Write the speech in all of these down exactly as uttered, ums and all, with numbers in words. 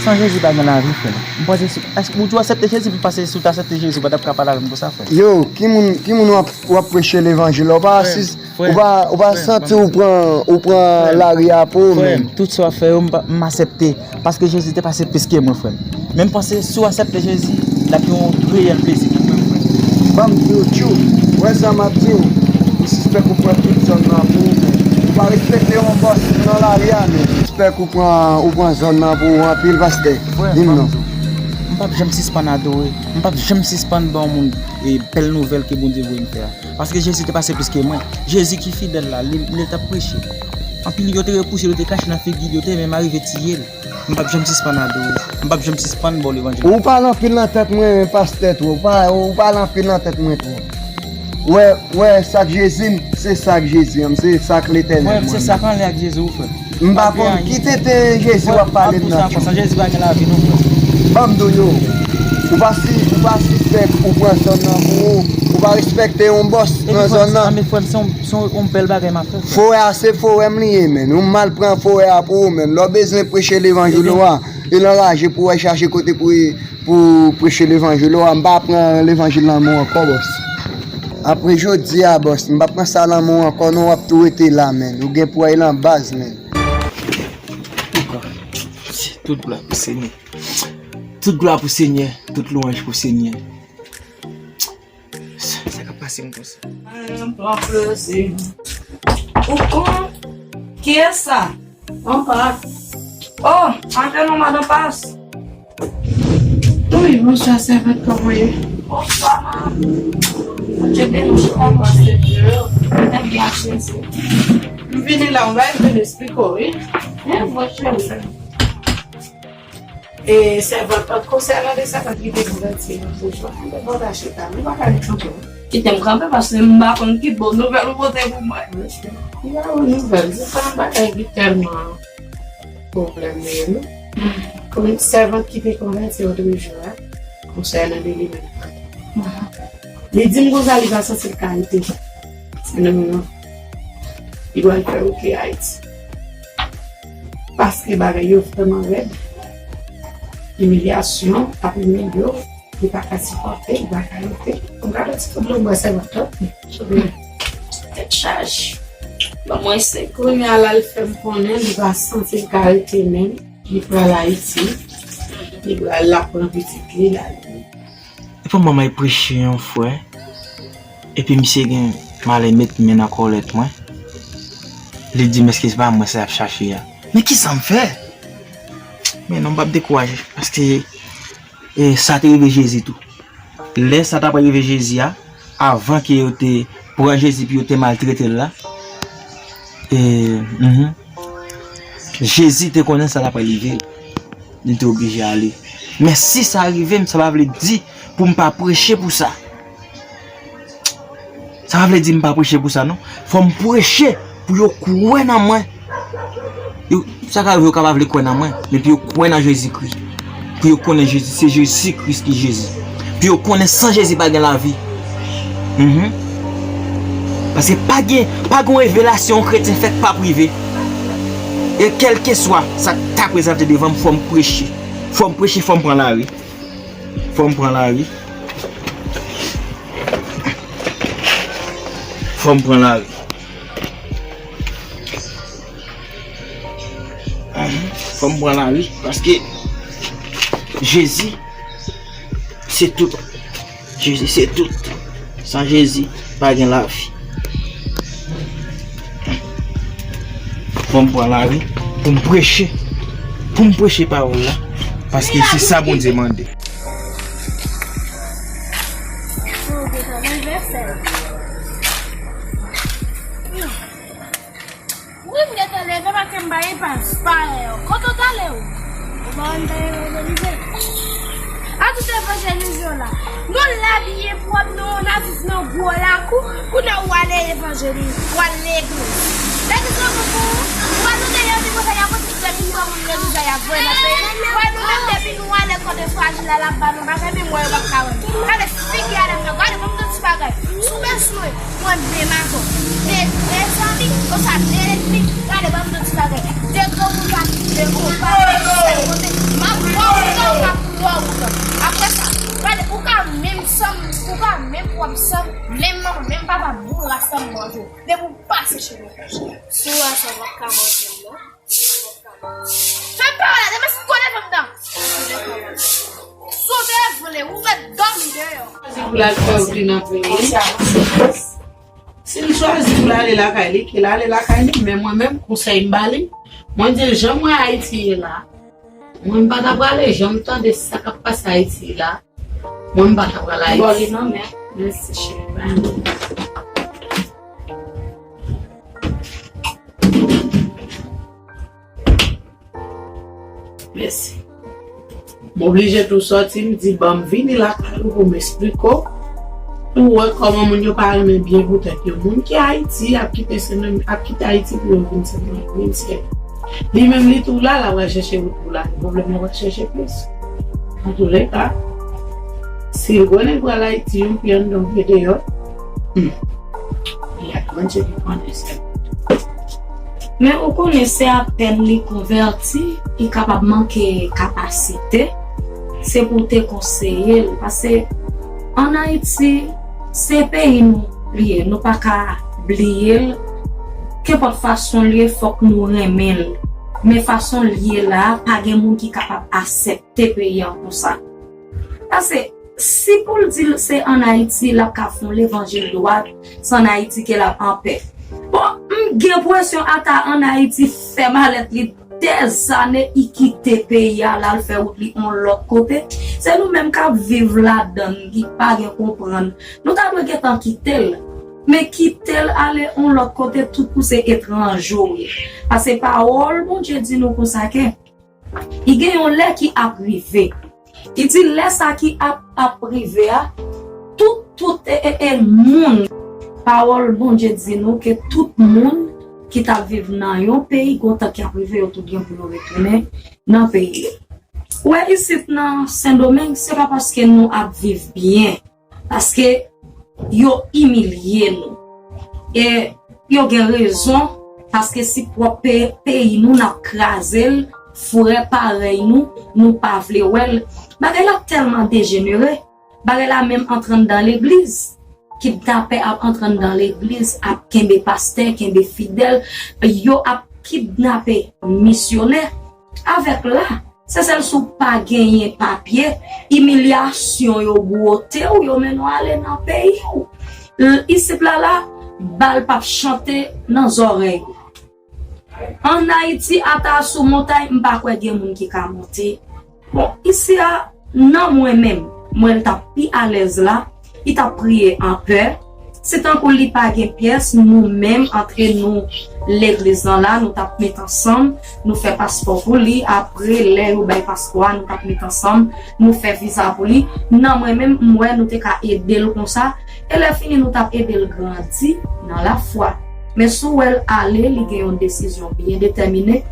San Jezi pa gen lavi, frè m. M panse si, èske ou tou aksepte Jezi, pou pase si w ta aksepte Jezi, ou pa t ap ka pale avè m konsa, frè m. Yo, ki moun, ki moun w ap, w ap preche levanjil la? Ou pa asiz, ou pa, ou pa santi ou pran, ou pran lari a pou ou menm? Tout sa w ap fè yo, m pa, m aksepte. Paske Jezi te pase plis ke mwen, frè m. Men m panse si w aksepte Jezi, l ap yon reyèl plezi pou mwen, frè m. Ban m di w, Tchou, wè sa m ap di w. M sispèk ou pran tout zòn nan pou ou menm. Ou pa respekte yon bòs nan lari a menm. Sispèk ou pran, ou pran zòn nan pou ou anpil, pastè. Di m non. M p ap janm sispann adore. M p ap janm sispann ba yon moun, e, bèl nouvèl ke Bondye voye m fè a. Paske Jezi te pase plis ke mwen. Jezi ki fidèl la, li, lè l t ap preche. Anpil yo te repouse l, yo te krache nan figi l, yo te menm arive tiye l. M p ap janm sispann adore. M p ap janm sispann ba w levanjil. Ou pale anpil nan tèt mwen, pastè, twò. Ou pa, ou pale anpil nan tèt mwen twò. Wè, wè, sa k Jezi m, se sa k Jezi an m, se sa k Letènèl mwen. Frè m, se sa k anlè ak Jezi w, frè m. M pa konn ki tenten Jezi w ap pale m nan. Konsa Jezi pa gen lavi non, frè m. Ban m di w yo, ou pa si, ou pa sispèk ou pran zòn nan pou ou, ou pa respekte yon bòs nan zòn nan. Men frè m, se yon, se yon, yon bèl bagay m ap fè, frè m. Forè a se forè m li ye, menn. Ou mal pran forè a pou ou, menn. Lè w bezwen preche levanjil ou a, e l anraje pou w al chache kote pou, pou preche levanjil ou a. M pa pran levanjil nan men w ankò, bòs. Apre jodi a, bòs, m pa pran sa nan men w ankò, non, w ap tou rete la, menn. Ou gen pou w al nan baz, menn. Tout glwa pou Senyè. Tout glwa pou Senyè. Tout lwanj pou Senyè. Sa k ap pase m konsa? Mwen pran plezi. Ou kon? Kiyès sa? An pa. Oh, antre non, madan Pas. Wi, bonswa, sèvant, kòman w ye? Bonswa, ma. Bondye beni w, kòman w ye? Trè byen, mèsi. M vini la, m bay vin esplike w, wi. Byen, mwen, cheri. E sèvant, konsènan de sèvant ki te konvèti an, pou jwenn de bòda chita, nou pa ka ret kanpe. Kite m kanpe, paske m pa konn ki bon nouvèl ou pote pou mwen. Ki pa bon nouvèl, se pa yon bagay ki tèlman pwoblèm li ye, non. Konn sèvant ki te konvèti otrejou a, konsènan de li menm. Li di m konsa, li pa santi l ka rete nan men an. Li pral fè wout li Ayiti. Paske bagay yo vrèman rèd. Imilyasyon ap imilye w. Li pa ka sipòte, li pa ka rete. M gade ti fout dlo bwè sèvant lan. Tèt chaje. Bon, mwen se kounye a la, l fè m konnen li pa santi l ka rete menm. Li pral Ayiti. Li pral la pran pitit li la. Epa manman e preche yon frè, epi misye gen malè met men nan kòlèt mwen. Li di m èske se pa mwen sa y ap chache a. Men kisa m fè? Men non, m p ap dekouraje, paske, e, sa te rive Jezi tou. Lè sa t ap rive Jezi a, avan ke yo te pran Jezi pou yo te maltrete l la, e, mhm. Jezi te konnen sa t ap rive l. Li te oblije ale. Men si sa rive m, sa pa vle di pou m pa preche pou sa. Sa pa vle di m pa preche pou sa, non. Fò m preche pou yo kwè nan mwen. Yo, sa ka rive yo ka pa vle kwè nan mwen, men pou yo kwè nan Jezikri. Pou yo konnen Jezi, se Jezi Kris ki Jezi. Pou yo konnen san Jezi pa gen lavi. Mhm. Paske pa gen, pa gen yon revelasyon yon kretyen fè k p ap rive. E kèlkeswa sa k ta prezante devan m, fò m preche. Fò m preche, fò m pran lari. Fò m pran lari. Fò m pran lari. Fò m pran lari, paske Jezi se tout. Jezi se tout. San Jezi, pa gen lavi. Fò m pran lari pou m preche. Pou m preche pawòl la. Paske se sa Bondye mande. Wi, m gentan leve paske m bay pa, pa, kote w t ale w? Ou pa wè m t al evanjelize? A tout evanjelize w la. Nou lè abiye pwòp, nou, n a viv nan gwo lakou, kounye a w ale evanjelize, w al legliz. Legliz la bon pou ou? Ou al nou deyò vin konsa, y a konn ki grenn moun legliz la, y a voye nan peyi. Wè nou menm depi nou ale kote frajil la, l ap ba nou bagay, menm wè yo p ap ka wè nou. Gade figi a nèg la, gade, ban m di w ti bagay. Si w bezwen, mwen menm avè w. De vrè zanmi, konsa de lènmi. Gade, ban m di w ti bagay. De granmoun pa kite konpa, sèl kote. M ap wè Sa m manje w. Depi w pase chez nou, si w wè sa, w p ap ka manje m, non. Fè m pale, demen si w konnen fè m dan. Si w te vle, ou mèt dòmi deyò. Chwazi pou l al fè wout li nan peyi. Si l chwazi pou l ale lakay li, ke l ale lakay li, men mwen menm, konsèy m ba li, mwen di l jan m wè Ayiti ye la, mwen m pa ta prale, jan m tande sa k ap pase Ayiti la, mwen m pa ta prale Ayiti. Bò li nan men. Mèsi, cheri. Mèsi. M oblije tou sòti, m di, ban m vini lakay ou pou m esplike w, pou w wè kòman moun yo pa renmen byen pou tèt yo. Moun ki Ayiti ap kite Sendomeng, ap kite Ayiti pou yo vin Sendomeng, vin Sendomeng. Li menm, li tou la, l ap al chèche wout pou l ale. Pwoblèm nan pral chèche plis. Antouleka, si l konnen l pral Ayiti, yon pye anndan, yon pye deyò, hmm, li ak Bondye ki konnen sèl. Men ou konnen se apèn li konvèti, li kapab manke kapasite, se pou w te konseye l. Paske ann Ayiti, se peyi nou li ye, nou pa ka bliye l. Kenpòt fason l ye, fòk nou renmen l. Men fason l ye la, pa gen moun ki kapab aksepte peyi an konsa. Paske si pou l di l se ann Ayiti l ap ka fè yon levanjil dwat, se ann Ayiti ke l ap anpè. Bon, m gen enpresyon ata ann Ayiti fè malèt li dèzane, li kite peyi a, l al fè wout li yon lòt kote. Se nou menm k ap viv ladan l, ki pa gen konprann. Nou ta dwe gentan kite l. Men kite l ale yon lòt kote, tout kou se etranje w ye. Paske pawòl Bondye di nou konsa ke li gen yon lè ki ap rive. Li di lè sa ki ap, ap rive a, tout, tout, e, e, e, moun, pawòl Bondye di nou ke tout moun ki t ap viv nan yon peyi, gon tan ki ap rive, yo tout gen pou yo retounen nan peyi yo. Ou wè isit nan Sendomeng, se pa paske nou ap viv byen, paske yo imilye nou. E yo gen rezon, paske si pwòp pe-, peyi nou, n ap kraze l, frè parèy nou, nou pa vle wè l. Bagay la tèlman dejenere, bagay la menm antre anndan legliz. Kidnapè ap antre anndan legliz, ap kenbe pastè, kenbe fidèl, yo ap kidnape misyonè. Avèk la, se sèl si w pa genyen papye, imilyasyon yo bwote w, yo mennen w ale nan peyi w. L-, isit la la, bal p ap chante nan zòrèy ou. Ann Ayiti, ata sou montay, m pa kwè gen moun ki ka monte. Bon, isi a, nan mwen menm, mwen l t ap pi alèz la, li t ap priye an pè. Si tankou li pa gen pyès, nou menm, antre nou legliz lan la, nou t ap met ansanm, nou fè paspò pou li. Apre, lè yo bay paspò a, nou t ap met ansanm, nou fè viza pou li. Nan mwen menm, m wè nou te ka ede l konsa. E lè fini, nou t ap ede l grandi nan lafwa. Men si w wè l ale, li gen yon desizyon byen detèmine.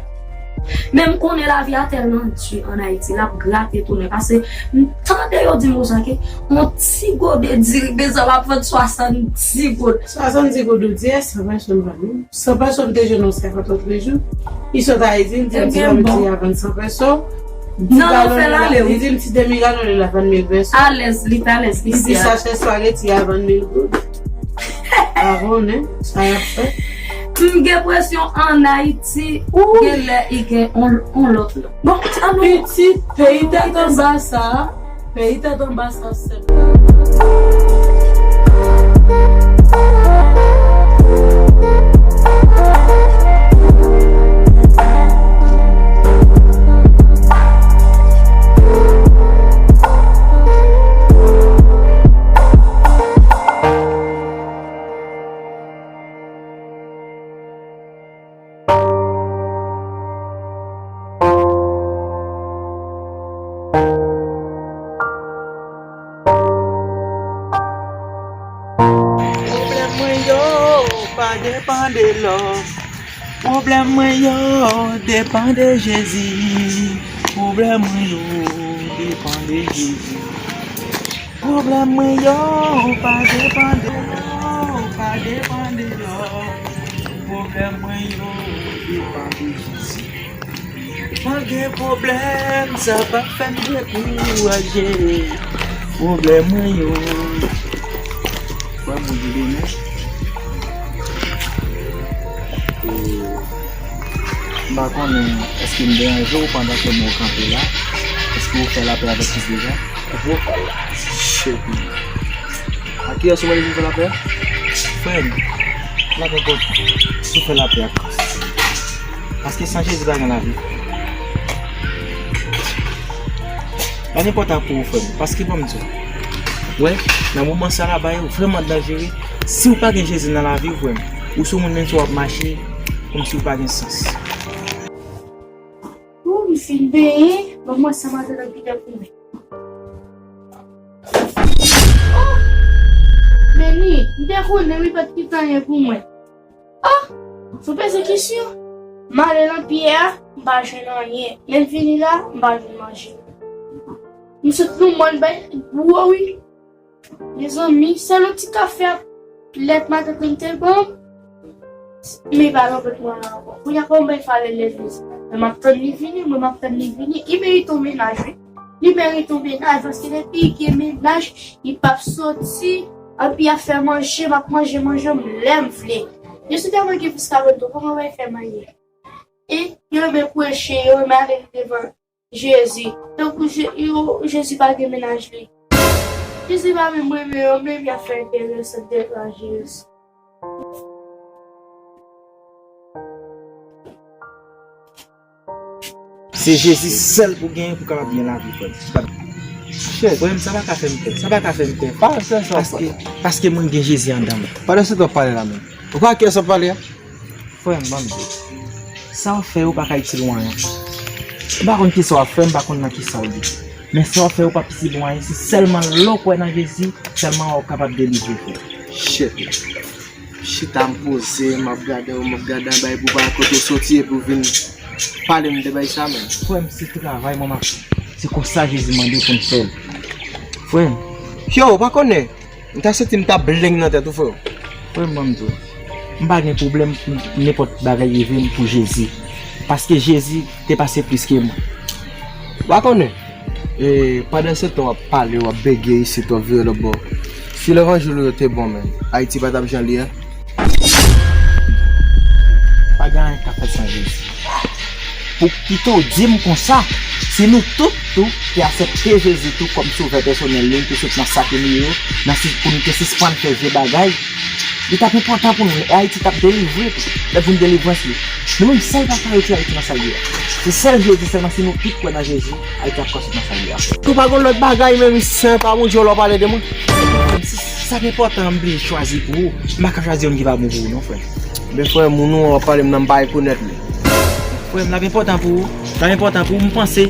Men m konnen lavi a tèlman di ann Ayiti, l ap grate tounen. Paske m tande yo di m konsa ke yon ti gode diri bezwen ap vann swasanndis goud. Swasanndis goud ou di, e san pèsòn vann wi. San pèsòn te jwenn yon senkant lòt jou. Li sot Ayiti, li di m ti demi galon li la, li di m ti demi galon li la vann mil pèsòn. Alèz, li t alèz isi a. Li di sachè espageti a vann mil goud. Pa konnen sa y ap fè. M gen enpresyon ann Ayiti, gen lè li gen on, on lòt lè. Bon, ann nou. Pitit peyi tèt anba sa a, peyi tèt anba sa a sèt. Pwoblèm mwen yo pa depann de lò. Pwoblèm mwen yo depann de Jezi. Pwoblèm mwen yo depann de Jezi. Pwoblèm mwen yo pa depann de lò, pa depann de lò. Pwoblèm mwen yo depann de Jezi. Pa gen pwoblèm, sa p ap fè m dekouraje. Pwoblèm mwen yo. Frè Bondye beni w. E, m pa konnen, èske m deranje w pandan ke mwen kanpe la? Èske w fè lapè avèk Kris deja? Ou fè l la. Shit. A kiyès ou pral vin fè lapè? Frè m, m ap enpòtan. Ou fè lapè ak Kris. Paske san Jezi pa gen lavi. Pa gen pòt pou ou, frè m, paske ban m di w. Wè, nan moman sa la, bagay yo vrèman danjere. Si w pa gen Jezi nan lavi w, frè m, ou se yon moun menm si w ap mache kòmsi w pa gen sans. Ou, m fin benyen, ban m wè sa madanm nan ki gen pou mwen. Oh! Meni, m te konnen wi pa t kite anyen pou mwen. Oh! Sou pèsekisyon. M ale nan pyè a, m pa jwenn anyen. Lè l vini la, m pa jwenn manje. M sot nan mòn bay gwo wi. Mezanmi, sèl yon ti kafe ak lèt matant lan te ban m. Men pa nan vant mwen la ankò. Kounye a kòman bay fale legliz? Men m ap tann li vini, mwen m ap tann li vini. Li merite yon mennaj wi. Li merite yon mennaj paske depi gen mennaj, li p ap soti. Epi ap fè manje, m ap manje, manje m lè m vle. Jezi tèlman gen plis ka vant tou, kòman bay fè manje? E yo renmen preche, yo renmen ale devan Jezi. Tankou Je- yo- Jezi pa gen mennaj li. Jezi pa menm renmen yo, menm y ap fè enterese devan Jezi. Se Jezi sèl pou genyen pou kapab gen lavi, frè m. Frè m, sa pa ka fè m pè. Sa pa ka fè m pè. Pa fè sa. Paske, paske mwen gen Jezi anndan mwen. Pandan se tan w ap pale la menm. Ou pa kè sa w ap pale a? Frè m, ban m di w. Sa w fè yo pa ka itil ou anyen. M pa konn kisa w ap fè, m pa konn nan kisa w ye. Men sa w fè yo p ap itil ou anyen. Se sèlman lè w kwè nan Jezi, sèlman w ap kapab delivre, frè. Shit. M chita, m poze, m ap gade yo, m ap gade anba epi w pa wè kote w soti epi w vin pale m de bagay sa menm. Frè m, se travay mwen m ap fè. Se konsa Jezi mande pou n fè l. Frè m. Yo, w pa konnen. M ta santi m ta bleng nan tèt ou, frè. Frè m, ban m di w, m pa gen pwoblèm pou nenpòt bagay rive m pou Jezi. Paske Jezi te pase plis ke mwen. W pa konnen? E pandan se tan w ap pale, w ap bege isit, w ap vire lòt bò. Si levanjil ou yo te bon, menm, Ayiti pa t ap jan l ye a. Pa gen anyen k ap fèt san Jezi. Pou pito di m konsa, si nou tout tou te aksepte Jezi tou kòm Sovè pèsonèl nou, nou te sot nan sa ke nou ye yo, nan si, pou nou te sispann fè vye bagay, li t ap enpòtan pou nou, e Ayiti t ap delivre tou, lè pou n delivrans li. Nou menm sèl pa ka retire Ayiti nan sa l ye a. Se sèl Jezi sèlman, si nou tout kwè nan Jezi, Ayiti ap ka sot nan sa l ye a. Nou pa gon lòt bagay menm, si se pa Bondye w la w pale de mwen. Menm si sa k enpòtan, m blije chwazi pou ou, m pa ka chwazi youn ki pa bon pou ou non, frè. Men frè, moun ou an w ap pale m nan, m pa rekonèt li. Frè m, l ap enpòtan pou ou. L ap enpòtan pou ou, m panse,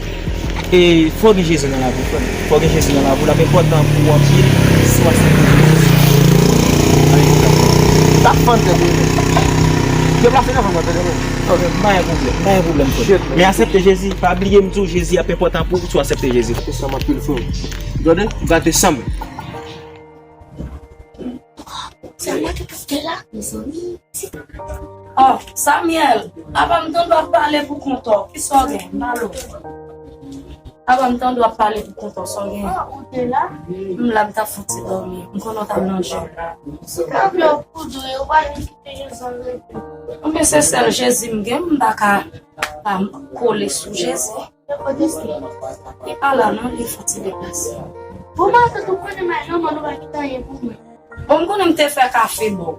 e, fò w gen Jezi nan lavi w, frè m. Fò w gen Jezi nan lavi w, l ap enpòtan pou ou anpil si w aksepte Jezi. L ap enpòtan pou ou. Deplase nan fanm nan, tande mwen. Ok, m pa gen pwoblèm, m pa gen pwoblèm, frè m. Men aksepte Jezi, pa bliye m di w, Jezi ap enpòtan pou ou si w aksepte Jezi. Gate san m anpil, frè m. Gade, ou gate san m. Se mwen ki kapte la, mezanmi. Oh, Samuel, apa m tande w ap pale pou kont ou. Kisa w gen? Pale w. Apa m tande w ap pale pou kont ou, sa w gen? Oh, ou te la? M la, m t ap fè yon ti dòmi. M konnen w t ap nan djòb. Tanpri, ou kou dwe, ou pa janm kite Jezi an repo. Anben, se sèl Jezi m gen, m pa ka pa kole sou Jezi. Li pa la non, li fè ti deplase. Bon, matant, ou konnen m al nan mòn, ou pa kite anyen pou mwen. Bon, m konnen m te fè kafe ba w.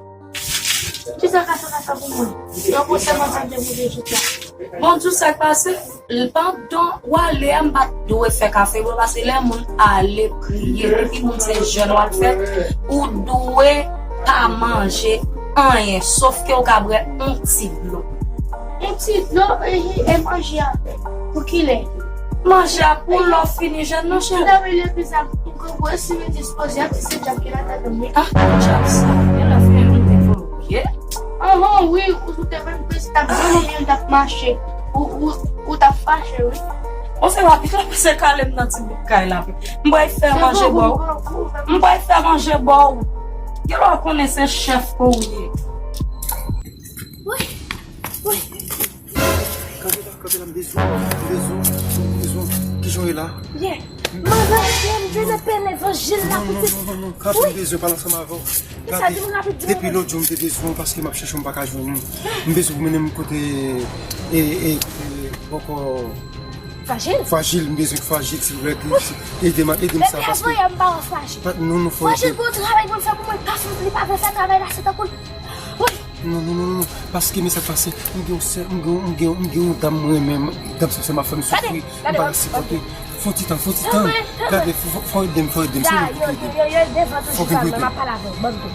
Kisa kafe ka fè pou mwen? Yon pwosè matant de mwen de jouk la. Bon, di w sa k pase, pandan w ale a, m pa t dwe fè kafe ba w, paske lè moun ale priye, depi moun se jèn w ap fè, ou dwe pa manje anyen, sof ke w ka bwè yon ti dlo. Yon ti dlo, e, e manje a pou kilè? Manje a pou lè w fini jèn nan, cheri. Ou ta vle legliz la pou gwo gwo, si men dispoze a, ti se djab ki nan tèt ou, wi. Ah, djab sa, gen lè fè yon te voye. Anhan, wi, ou te vle m presi t ap granmoun, m t ap mache. Ou, ou, ou t ap fache, wi. Bon, se rapid la, pase kale m nan ti bout kay la. M bay fè manje ba w. M bay fè manje ba w. Gen lè w konnen se chèf ke w ye. Wi, wi. Kanpe la, kanpe la, m bezwen, m bezwen, m bezwen. Kijan w ye la? Byen. Manzè, m jwenn epè levanjil la, pitit. Non, non, non, non, non. Gade, m bezwen pale ansanm avè w. Gade, depi lòt jou m te bezwen w paske m ap chèche w, m pa ka jwenn ou. M bezwen pou mennen m kote e, e, kote bòkò Frajil? Frajil, m bezwen Frajil, silvouplè. Ede m, ede m sa, paske depi avanyè m pa wè Frajil. Non, non, fò Frajil ede. Gon travay pou l fè pou mwen, pa fè, li pa vle fè travay la, se tankou l. Wi. Non, non, non, non, non. Paske men sa k pase, m gen yon sè, m gen, m gen, m gen yon dam mwen renmen, dam sa, sa m ap fè m soufri, m pa ka sipòte. Fon ti tan, fon ti tan. Gade, fò, fò, fò ede m, fò ede m, se ou menm ki ede m. Fò ke m ede m. M ap pale avè w, banm tou.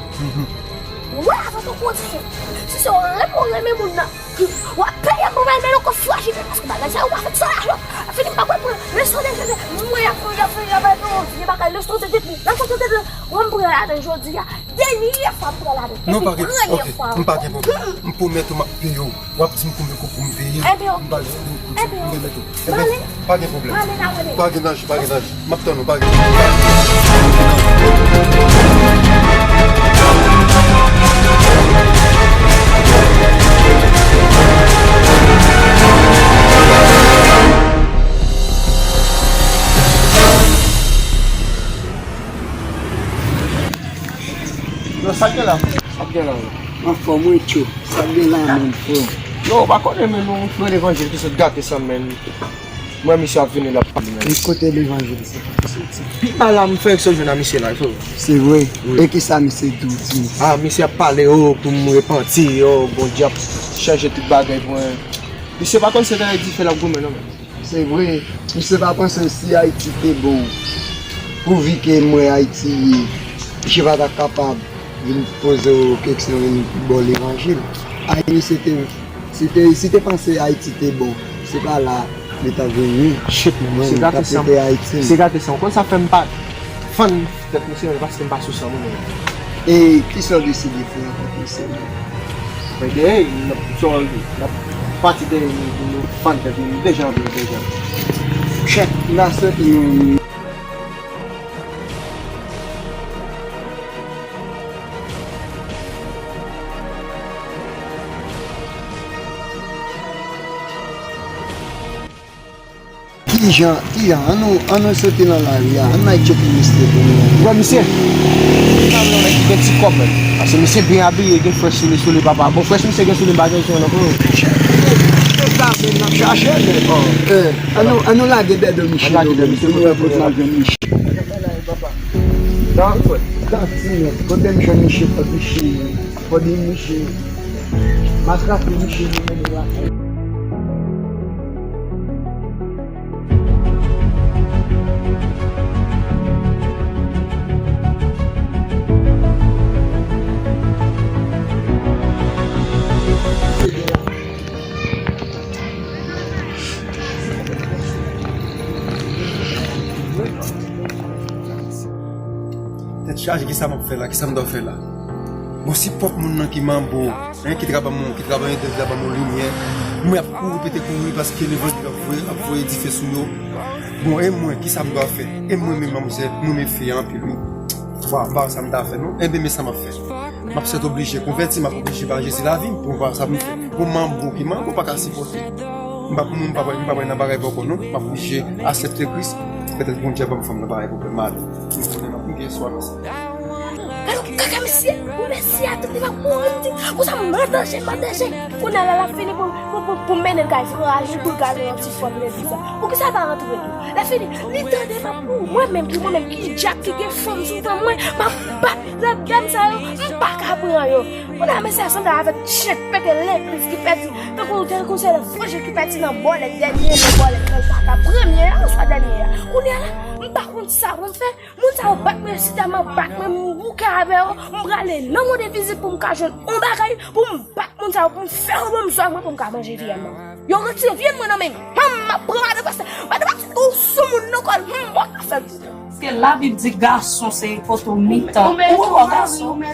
Ou wè, avan tou kontinye. Si se ou renmen, ou renmen moun nan. W ap peye pou mwen, men nou konn Frajil, paske bagay sa yo pa fèt san lajan. Fini m pa kwè pou leson de jete. Mwen y ap fè, y ap fè, y ap fè yon vye bagay, leson de jete. Leson de jete. Mwen m pran ladan jodi a. Dènye fwa m pran ladan. Non, pa gen, ok, m pa gen pwoblèm. M pwomèt ou m ap peye w. W ap di m konbyen kòb pou m peye. M ba l, m ba l, m ba l. Pa gen pwoblèm. Pa gen danje, pa gen danje. M ap tann ou, pa gen. Yo, sa k gen la? Sa k gen la? Anfòm wi, tchou. Sa k gen la menm, frè? Yo, ou pa konnen, men nou frè levanjil ki sot gate sa, men. Mwen, misye ap vini, l ap pale, men. E kote levanjil sa soti? Pi ba la, m fè eksperyans jwenn a misye la, frè. Se vre? Wi. E kisa misye di w, di m? Ah, misye ap pale, oh, pou m repanti, oh, Bondye ap chanje tout bagay pou mwen. Misye pa konn se dèyè dife l ap goumen, non, men. Se vre, misye pa panse si Ayiti te bon, pouvi ke m wè Ayiti ye, misye pa ta kapab vin poze w kesyon, vin ba w levanjil. Ay, misye te, si te, si te panse Ayiti te bon, se pa la li ta vini. Shit, men, mwen, misye gate san m. Misye gate san m. Konn sa fè m pa fann tèt misye, men paske m pa sou san moun. E kisa w deside fè avèk misye? Mwen gen, n ap, n ap pati dèyè nou, nou fann tèt nou, nou deja antre, nou deja. Chèk, n a swete yon Kijan, kijan, an nou, an nou soti nan lari a, an nou al tcheke misye pou nou. Ou wè misye? Misye pa vle yon nèg ki gen ti kòb, men. Paske misye byen abiye, gen frèch sou li, sou li, papa. Bon, frèch misye gen sou li, m pa gen sou non, frè. Se sa menm n ap chache, men. Eh, an nou, an nou lage dèdè misye, pou nou wè kote n al jwenn misye. Tanti, men, kote m jwenn misye, tanti cheri. Fò di misye, m atrape misye, nou mennen lakay. Tèt chaje, kisa m ap fè la? Kisa m dwe fè la? Bon, si pwòp moun nan ki manbo, en, ki t ka ban m, ki t ka ban m ede, ki t ka ban m limyè, mwen ap kouri, pete kouri, paske levanjil ap voye, ap voye dife sou yo. Bon, e mwen, kisa m dwe fè? E mwen menm, manmzèl, mwen menm fi a anpil, wi. Bon, m pa wè sa m ta fè, non. Enben, men sa m ap fè. M ap sèt oblije konvèti, m ap oblije ba Jezi lavi m pou m wè sa m fè. Bon, manbo ki manbo pa ka sipòte. M pa pou moun, m pa pral, m pa pral nan bagay bòkò non. M ap oblije aksepte Kris. Petèt Bondye ban m fanm nan pa gen pwoblèm, m ale. M konnen m ap gen swa nan sa. Gade kaka mesye, ou mesye a tande m ap mouri, m di, konsa m an danje, m an danje. Kounye a la, l ap fini pou, pou, pou, pou mennen l kay frè a, li pou l ka jwenn yon ti fanm legliz la. Poukisa l pa rantre tou? Lè fini, li tande m ap mouri. Mwen menm, ki mwen menm, ki djab ki gen fanm sou fanm mwen, m ap bat dam sa yo, m pa ka pran yo. Kounye a mesye a sanble avèk chen k pete legliz ki pèdi, tankou, tankou se levanjil ki pèdi nan bòlèt, dènye nan bòlèt, nan kaka, premye a oswa dènye a. Kounye a la, m pa konn sa pou m fè. Moun sa yo bat mwen, si tèlman bat mwen, m bouke avè yo, m prale nan Monde Invisible pou m ka jwenn yon bagay, pou m bat moun sa yo, pou m fè yo ban m zòn mwen, pou m ka manje vyann nan. Yo retire vyann mwen nan men m. Hum, m ap pran madan pastè. Madan pastè tou sou moun nan kò l. Hum, bon, sa fè m. Paske Labib di gason se poto mitan. Ou wè gason.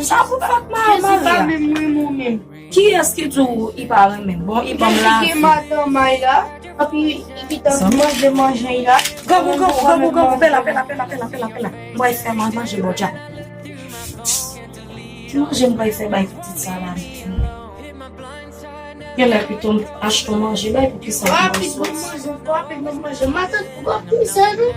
Sa pou fòt mari a. Kiyès ki di w li pa renmen m? Bon, li ban m lavi. Epi li pita manje manje la. Gangou, gangou, gangou, gangou, pela, pela, pela, pela, pela, pela. M pral fè manje, manje, bon djab. Ki manje m pral fè bay pitit sa la menm? Gen lè pito m achte yon manje bay, poukisa w ap manje, manje, w ap manje. Matant, w ap pise nou.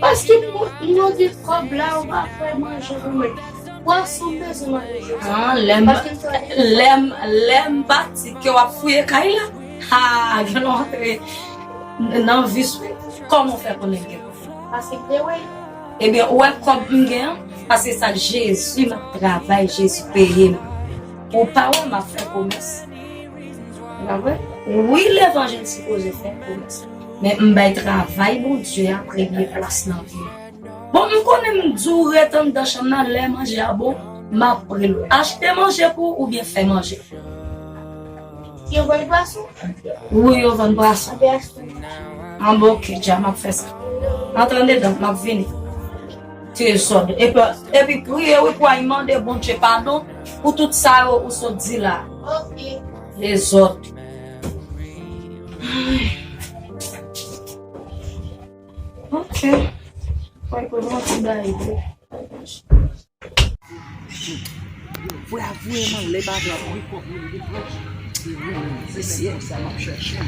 Paske m, m mande kòb la, ou pa fè manje pou mwen. Pwason m bezwen manje jodi a. Ah, lè m, lè m, lè m pati ke w ap fouye kay la. Ha, gen lè w antre nan vis, wi. Kòman w fè konnen gen? Paske m te wè. Ebyen, ou wè kòb m gen an? Paske sa Jezi m ap travay, Jezi peye m. Ou pa wè m ap fè komès? Ou pa wè? Wi, levanjil sipoze fè komès. Men m bay travay Bondye a premye plas nan vi m. Bon, m konnen m di w ret anndan chanm nan, lè manje a bon, m ap rele w. Achte manje pou ou oubyen fè manje? Yo vann pwason? Wi, yo vann pwason. Anben achte. Anben oke, dja m ap fè sa. Antre anndan, m ap vini. Dezòd. Epi, epi priye wi pou al mande Bondye padon pou tout sa yo ou sot di la. Oke. Dezòd. Oke. Fò l pran yon ti bagay tou. Vre a vre, man, lè bagay la ap rekòt, se syèl sa m ap chèche.